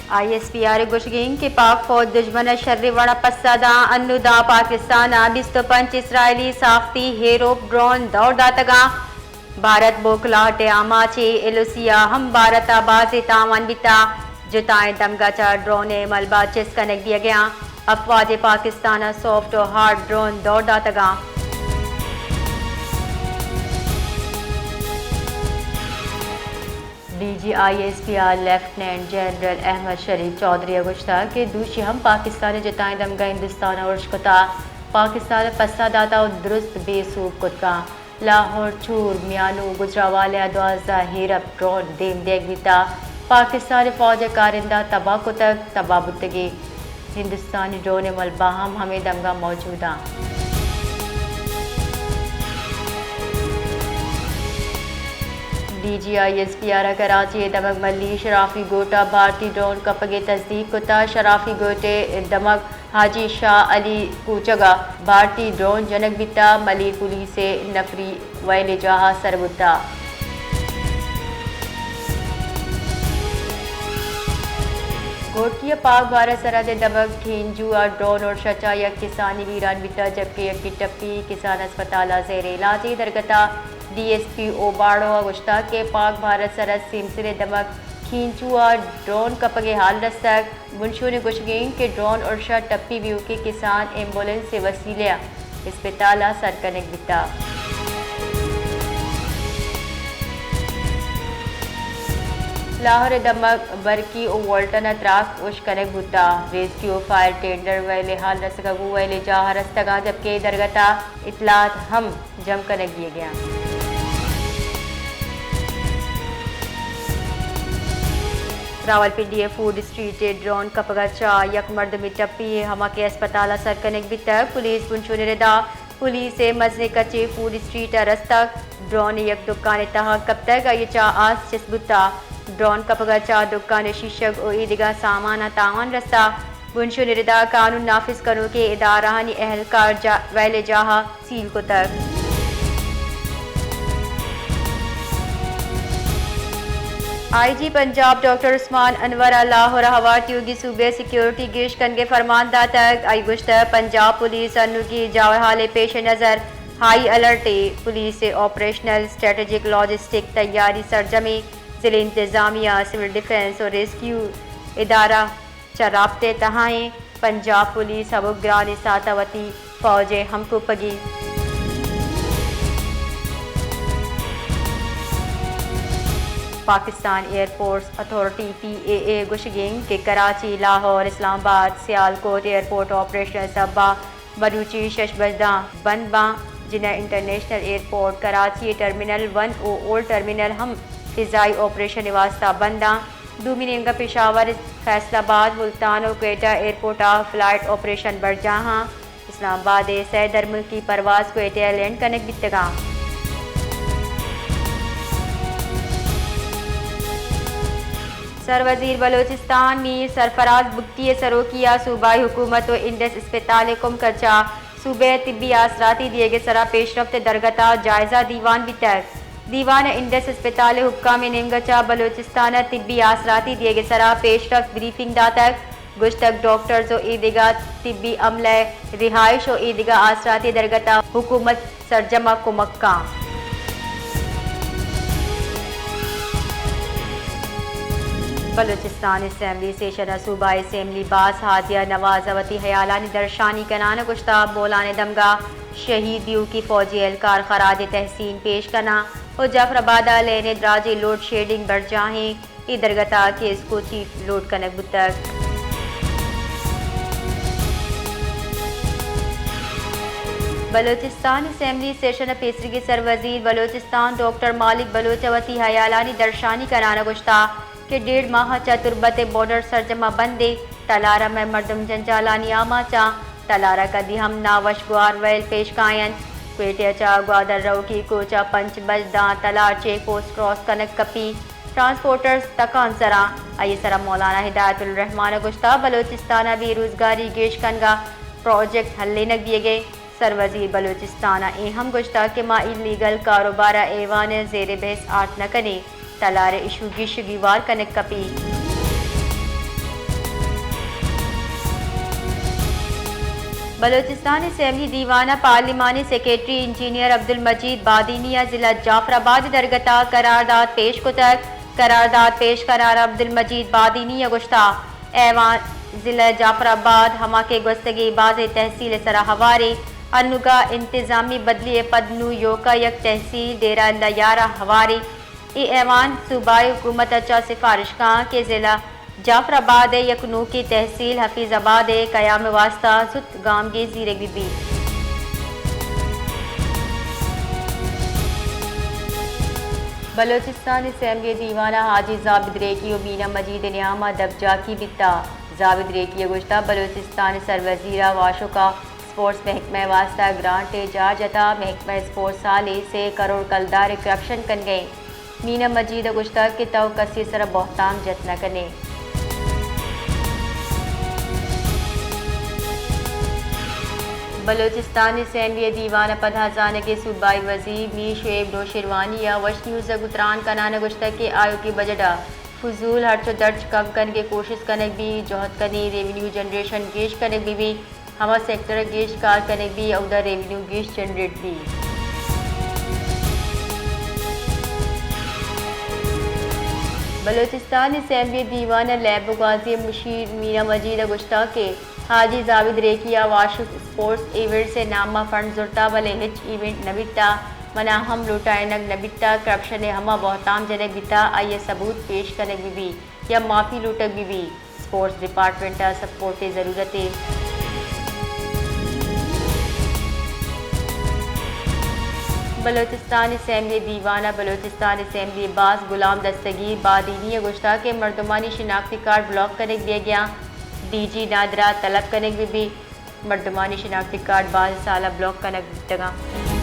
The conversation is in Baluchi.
آئی ایس پی آر ءِ گوشگ اِنت کہ پاک فوج دژمن ءِ شریں وڑ ءَ پسہ داں، انوں داں پاکستان ءَ بیست ءُ پنچ اسرائیلی ساختی ہیروپ ڈرون دور داتگاں۔ بھارت بوکلاہٹ ءِ آماچ اِنت، ایل او سی ءَ ہم بھارت ءَ بازیں تاوان بیتگ، جتائیں دمگ ءَ چہ ڈرون ءِ ملبہ چست کنگ دیگ ءَ اَنت، افواج پاکستان ءَ سافٹ ءُ ہارڈ ڈرون دور داتگاں۔ D G I S P R lieutenant general Ahmed Sharif Chaudhry ءَ گوشتگ کہ دوشی ہم پاکستان ءِ جتائیں دمگاں ہندوستان ءَ ارش کتگ، پاکستان ءَ پسہ داتگ ءُ درست بے سوب کتگ اَنت۔ لاہور، چور، میانو، گوجرانوالہ ءَ دوازدہ ہیروپ ڈرون دیم دیگ بیتگ، پاکستان ءِ فوج ءِ کارندہ تباہ کتگ، تباہ بوتگیں ہندوستانی ڈرون ءِ ملبہ ہم ہمے دمگاں موجود اَنت۔ D G I S P R ءَ کراچی ءِ دمگ ملیر شرافی گوٹ ءَ بھارتی ڈرون کپگ ءِ تصدیق کتگ۔ شرافی گوٹ ءِ دمگ حاجی شاہ علی کوچگ ءَ بھارتی ڈرون جنگ بیتگ، ملیر پولیس ءِ نفری ویل ءِ جاہ ءَ سر بوتگ۔ گھوٹکی ءِ پاک بھارت سرحد ءِ دمگ کھینجو ءَ ڈرون ارش ءَ چہ یک کسانے ویران بیتگ، جبکہ یکے ٹپی، کسان اسپتال ءَ زیر علاج اِنت۔ درگت ءَ ڈی ایس پی اوباڑو ءَ گوشتگ کہ پاک بھارت سرحد سیمسر ءِ دمگ کھینجو ءَ ڈرون کپگ ءِ ہال رستگ۔ بنشون ءِ گوشگ اِنت کہ ڈرون ارش ءَ ٹپی بیوکیں کسان ایمبولینس ءِ وسیلہ ءَ اسپتال ءَ سر کنگ بیتگ۔ لاہور ءِ دمگ برکی ءُ والٹن ءَ تراک ارش کنگ بوتگ۔ ریسکیو فائر ٹینڈر ویل ءِ ہال رستگ ءُ گوں ویل ءِ جاہ ءَ رستگ اَنت، جبکہ درگت ءَ اطلاعات ہم جم کنگ دیگ ءَ اَنت۔ راولپنڈی ءِ فوڈ اسٹریٹ ءَ ڈرون کپگ ءَ چہ یک مردمے ٹپی ءُ ہمک ءِ اسپتال ءَ سر کنگ بیتگ۔ پولیس بنشون ءِ ردا پولیس ءِ مزنیں کچے فوڈ اسٹریٹ ءَ رستگ۔ ڈرون یک دکان ءِ تہا کپتگ، آئی ءَ چہ آس چست بوتگ۔ ڈرون کپگ ءَ چہ دکان ءِ شیشگ ءُ اے دگہ سامان ءَ تاوان رستگ۔ بنشون ءِ ردا قانون نافذ کنوکیں ادارہانی اہلکار جا-، ویل ءِ جاہ ءَ سیل کتگ۔ آئی جی پنجاب ڈاکٹر عثمان انور ءَ لاہور ءَ ہوار تیوگی صوبہ ءِ سیکورٹی گیش کنگ ءِ فرمان داتگ۔ آئی ءَ گوشتگ پنجاب پولیس انوگی جاورحال ءِ پیش نظر ہائی الرٹ ءَ، پولیس ءِ آپریشنل اسٹریٹجک لاجسٹک تیاری سرجمیں، ضلع انتظامیہ، سول ڈیفنس ءُ ریسکیو ادارہ چہ رابطہ ءِ تہا اِنت۔ پنجاب پولیس ہمک گرانیں ساعت ءَ وتی فوج ءِ ہمکوپگی۔ پاکستان ایئرپورٹس اتھارٹی، پی اے اے، ءِ گوشگ اِنت کہ کراچی، لاہور، اسلام آباد، سیالکوٹ ایئرپورٹ آپریشنل سبب ءَ مروچی شش بج داں بند باں۔ جناح انٹرنیشنل ایئرپورٹ کراچی ءِ ٹرمینل ون ءُ اولڈ ٹرمینل ہم فضائی آپریشن ءِ واستہ بند آں۔ دومی نیمگ ءَ پشاور، فیصل آباد، ملتان ءُ کوئٹہ ایئرپورٹ ءَ فلائٹ آپریشن برجاہ آں۔ اسلام آباد ءِ سئے درملکی پرواز کوئٹہ ءَ لینڈ کنگ بیتگ آں۔ سر وزیر بلوچستان میر سرفراز بگٹی ءِ سروکی ءَ صوبائی حکومت ءُ انڈس اسپتال ءِ کمک ءَ چہ صوبہ ءَ طبی آسراتی دیگ ءِ سرا پیشرفت ءِ درگت ءَ جائزہ دیوان بیتگ۔ دیوان ءَ انڈس اسپتال ءِ حکام ءِ نیمگ ءَ چہ بلوچستان ءَ طبی آسراتی دیگ ءِ سرا پیشرفت بریفنگ داتگ۔ گوشتگ ڈاکٹرز ءُ اے دگہ طبی عملہ ءِ رہائش ءُ اے دگہ آسراتی درگت ءَ حکومت سرجم ءَ کمک کنت۔ بلوچستان اسمبلی سیشن ءَ صوبائی اسمبلی باس ہادیہ نواز ءَ وتی ہیالانی درشانی کنان ءَ گوشتگ بولان ءِ دمگ ءَ شہید بیوکی فوجی اہلکار خراج تحسین پیش کناں ءُ جعفر آباد ءَ لین ءِ دراجیں لوڈ شیڈنگ برجاہیں، اے درگت ءَ کیسکو چیف لوڈ کنگ بوتگ۔ بلوچستان اسمبلی سیشن ءِ پیسریگیں سر وزیر بلوچستان ڈاکٹر مالک بلوچ ءَ وتی ہیالانی درشانی کنان ءَ گوشتگ کہ ڈیڑھ ماہ ءَ چہ تربت ءِ بارڈر سرجم ءَ بند اِنت، تلار ءَ مئے مردم جنجالانی آماچ آں، تلار ءَ کدی ہم ناوشگوار ویل پیش کاینت۔ کوئٹہ ءَ چہ گوادر روکی کوچ ءَ پنچ بج داں تلار چیک پوسٹ کراس کنگ کپی۔ ٹرانسپورٹرز تکانسراں۔ آئی ءِ سرا مولانا ہدایت الرحمان ءَ گوشتگ بلوچستان ءَ بے روزگاری گیش کنگ ءَ پروجیکٹ ہلینگ بیگ ءَ۔ سر وزیر بلوچستان ءَ اے ہم گوشتگ کہ ما ایلیگل کاروبار ءَ ایوان ءِ زیر بحث آرت نہ کنیں، تلار ءِ ایشو گیش گیوار کنگ کپی۔ بلوچستان اسمبلی دیوان ء پارلیمانی سیکرٹری انجینئر عبدالمجید بادینی ء ضلع جعفر آباد ء درگت ء قرارداد پیش کتگ۔ قرارداد پیش کنان عبدالمجید بادینی ء گوشتہ، ایوان ضلع جعفر آباد ہما کہ گوستگیں بازیں تحصیل ء سرا ہواریں، انوگا انتظامی بدلی ء پد نوں ایوکا یک تحصیل ڈیرہ اللہ یار ء ہواریں۔ اے ایوان صوبائی حکومت ء چہ سفارش کاں کہ ضلع جعفر آباد ء یک نوکیں تحصیل حفیظ آباد ء قیام ء واستہ زوت گامگیج زیرگ بہ بیت۔ بلوچستان اسمبلی دیوان ء حاجی زابد ریکی و مینا مجید ء نیام ء دپ جاکی بیتا۔ زابد ریکی ء گوشتا، بلوچستان ء سروزیر ء واشک ء اسپورٹس محکمہ ء واستہ گرانٹ ء جار جتا، محکمہ اسپورٹس سالے سے کروڑ کلدار ء کرپشن کنگ ء انت۔ مینا مجید ء گوشتگ کہ تو کسی ء سرا بہتام جت نہ کن ئے۔ بلوچستان اسمبلی ء دیوان ء پدا زانگ ء صوبائی وزیر میر شعیب نوشیروانی ء وش نیوز ء گوں تران کنان ء گوشتگ کہ آیوکیں بجٹ ء فضول ہرچ ء درچ کم کنگ ء کوشست کنگ بیت، جہد کنیں ریونیو جنریشن گیش کنگ بہ بیت۔ ہما سیکٹر ء گیش کار کنگ بیت، اودا ریونیو گیش جنریٹ بیت۔ بلوچستان اسمبلی دیوان ء لیب و گوازی مشیر مینا مجید ء گوشتگ کہ حاجی زابد ریکی ء واشک اسپورٹس ایونٹس ء نام ء فنڈ زرتا، بلے ہچ ایونٹ نہ بیتا، منا ہم لوٹائینگ نہ بیتا، کرپشن ء ہما بہتام جنگ بیتا، آئی ء ثبوت پیش کنگ بہ بیت یا معافی لوٹگ بہ بیت۔ اسپورٹس ڈیپارٹمنٹ ء سپورٹ ء ضرورت ء۔ بلوچستان اسمبلی دیوان ء بلوچستان اسمبلی باز غلام دستگیر بادینی ء گوشتگ کہ مردمانی شناختی کارڈ بلاک کنگ بیگ ء ڈی جی نادرا طلب کنگ بہ بیت۔ مردمانی شناختی کارڈ باز سال ء بلاک کنگ بیتگ انت۔